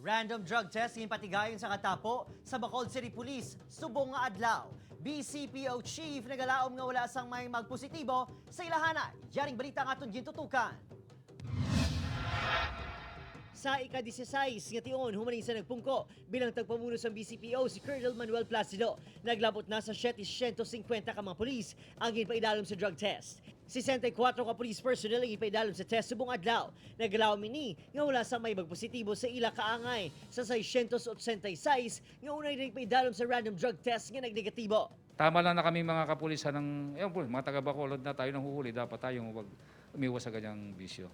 Random drug test patigayon sa katapo sa Bacolod City Police subong nga adlaw. BCPO chief nagalaom nga wala sang may magpositibo sa ilahana. Yaring balita nga aton gintutukan. Sa ika-16 nga tion, humaling sa nagpungko bilang tagpamuno sa BCPO si Colonel Manuel Placido. Naglabot na sa 750 ka mga pulis ang ginpaidalom sa drug test. 64 ka police personnel ang ginpaidalom sa test subong adlaw. Nagalaom ini nga wala sa may magpositibo sa ila kaangay sa 686 nga unay nagpaidalom sa random drug test nga nagnegatibo. Tama lang na kami mga kapulisan ng, ewan po, mga taga Bacolod na tayo nang huhuli, dapat tayong wag umiwas sa ganyang bisyo.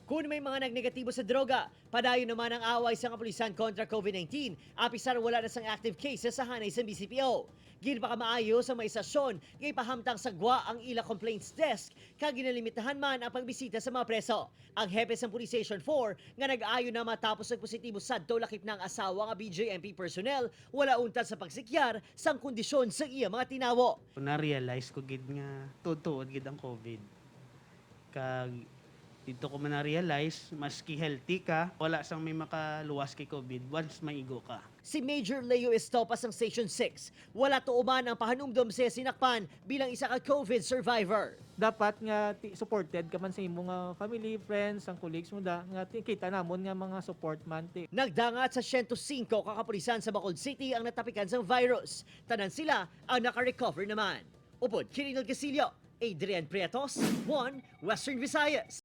Kung may mga nagnegatibo sa droga, padayon naman ang away sa kapulisan kontra COVID-19, apisar wala na sang active cases sa hanay sa BCPO. Ginpakamaayo sa may istasyon, nga ipahamtang sagwa ang ila complaints desk, kag ginalimitahan man ang pagbisita sa mga preso. Ang hepe sa Police Station 4 nga nag-ayo na matapos nagpositibo sadto lakip ng asawa nga BJMP personnel, wala untat sa pagsikyar sang kondisyon sa iya mga tinawo. Na-realize ko gid nga tuod gid ang COVID. Kag dito ko man na-realize, maski healthy ka, wala sang may makaluwas kay COVID once maigo ka. Si Major Leo Estopas ng Station 6, wala tuuman ang pahanumdom sa sinakpan bilang isa ka COVID survivor. Dapat nga supported ka man sa imong nga family, friends, ang colleagues mo da nga kita namon nga mga support man ti. Nagdangat sa 105 kakapulisan sa Bacolod City ang natapikan sa virus. Tanan sila ang naka-recover naman. Upod, Kirinal Casillo, Adrian Prietos, 1 Western Visayas.